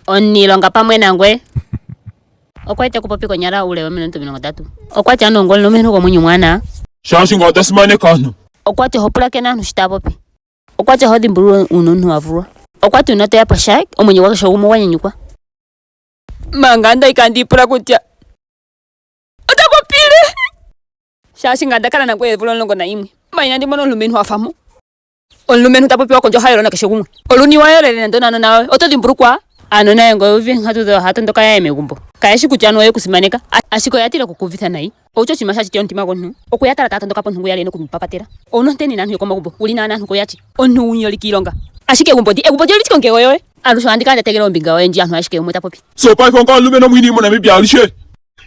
Omuniilonga pamwe nangwe okwa ete kupopi konyala uule wominute 30. Okwa ti anuwa ongoye omulumentu gomwenyo omwaanawa. Shaashi ngawo ota simaneke aantu. Okwa ti oho pulakene aantu shi taya popi. Okwa ti oho dhimbulula uuna omuntu a vulwa. Okwa ti uuna to ya po sha, omwenyo gwakehe gumwe ogwa nyanyukwa. Manga nda li kandi ipula kutya ota popile, shaashi ngame onda kala nangoye oomvula 11, ma inandi mona omulumentu a fa mo. Omulumentu ta popiwa kondje oha yolo nakehe gumwe. Oluni wa yolele nando naanona yoye, oto dhimbulukwa? Aanona yoye ngele oyu uvu oonkatu dhoye ohaya tondoka ya ye megumbo. Kaye shi kutya anuwa oye ku simaneka, ashike oya tila oku ku uvitha nayi. Owu shi oshinima sha shiti omutima gwomuntu? Oku ya tala taya tondoka pontungu ya li noku mu papatela. Owu na onteni naantu yokomagumbo, wu li naantu kooyatye. Omuntu omunyoli kiilonga. Ashike egumbo ndi, egumbo ndi oli li kongego yoye. Alushe ohandi kala nda tegelela ombinga yoye ndji aantu ashike gumwe ta popi. So paife onga omulumentu omwiinayi moNamibia alishe,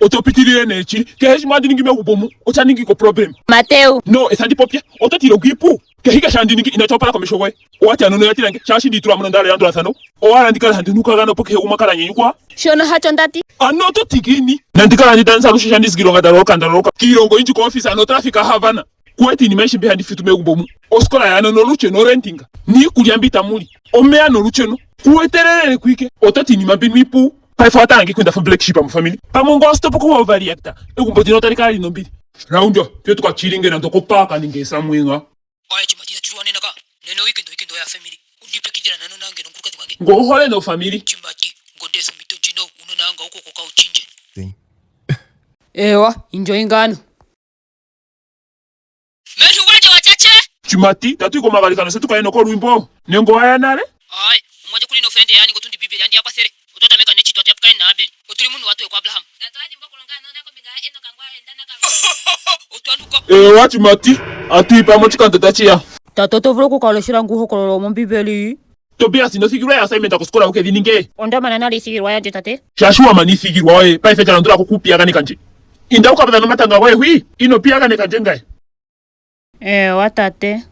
oto pitilile nee chili. Kehe shimwe handi ningi megumbo mu, osha ningi ko problem. Mateu. No, etha ndi popye. Oto tila okwiipu. Kehe ike shandi ningi inachi opala komeho goye. Owa ti aanona oya tila nge, shaashi ndi itula mo nonda hala elandulathano. Owa hala ndi kale handi nuka gano opo kehe gumwe a kale a nyanyukwa? Shono hacho nda ti. Ano oto ti ngiini? Nandi kale handi dansa alushe sho ndi zi kiilonga nda loloka nda loloka. Kiilonga oyindji koofisa ano otraffic Havana. Kuwete iinima ayihe mbi handi futu megumbo mu. Oskola yaanona olucheno orentinga. Niikulya mbi tamu li. Omeya nolucheno. Kuwetelelele kwike. Oto ti iinima mbino iipu? Paife owa tala nge nda fa black sheep mofamily. Pamwe ngo stop ku overreact. Egumbo ndino otali kala lina ombili. Raundja, tuye tuka chillinge nando kopaaka nenge somewhere nga. Aye Chimati itatu tulwa nena ka. Nena weekend weekend oya family. Ondipyakidhila naanona yange nomukulukadhi gwange. Ngo ohole nofamily. Chimati, ngo ndeetha ompito ndjino uunona wanga wu koko kawu chinje. Eewa, enjoy ngaano. Mentu gwandje wa tya tye. Chimati, tatu yi komagalikano se tu kaye nokolwiimbo. Nenge owa ya nale? Aye, omumwandje okuli nofriend ye ya ningi otundimbiimbeli andi ya kwathele. Otwa tameka nechitwa twa puKain naAbel. Otuli munhu watu wekuAbraham. Otwa nuka. Eewa Chimati, atu yi pamwe oshikando tashi ya. Tate oto vulu oku ka leshela nge uuhokololo womOmbiimbeli? Tobias, ino thigilwa eassignment koskola wu ke dhi ninge? Onda mana nale iithigilwa yandje tate. Shaashi wa mana iithigilwa yoye, paife cha landula ko okupiyaganeka ndje. Inda wu ka dhane omatanga goye hwi, ino piyaganeka ndje ngaye. Eewa tate.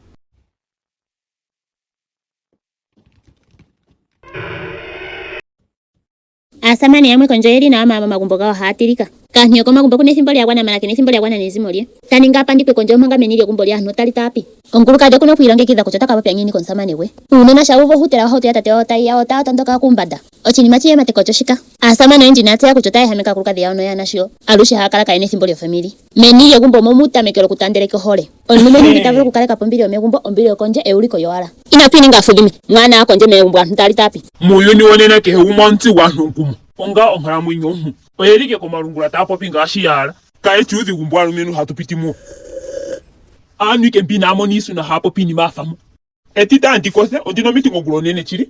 Aasamane yamwe kondje oye li nawa maala momagumbo gawo ohaya tilika. Kaantu yokomagumbo kuna ethimbo lya gwana maala kena ethimbo lya gwana nezimo lye. Ta ningi a pandikwe kondje omanga meni lyegumbo lyaantu otali taa pi. Omukulukadhi okuna okwiilongekidha kutya ota ka popya ngiini komusamane gwe. Uunona sho wu uvu ohutela yohauto yatate wawo tayi ya otaya tondoka kuumbanda. Oshinima shi yemateka osho shika, aasamane oyendji inaya tseya kutya otaya ehameke aakulukadhi yawo noyana sho aluhe haya kala kaye na ethimbo lyofamili. Meni lyegumbo omo muutamekelo okutaandeleka ohole. Omulumentu ita vulu okukaleka po ombili yomegumbo, ombili yokondje, euliko lyowala. Inatu ininga aafudhime. Mwaana kondje megumbo aantu taya li taya pi. Muuyuni wonena kehe gumwe omutsi gwaantu omukumo. Onga onkalamwenyo ompu. Oye li ike komalungula taya popi ngaashi ya hala. Kaye shi uudhigu mbu aalumentu hatu piti muwo. Aantu ike mbi inaya mona iisuna haya popi iinima ya fa mo. Etita andi kotha, ondi na omitingo ongula onene chili.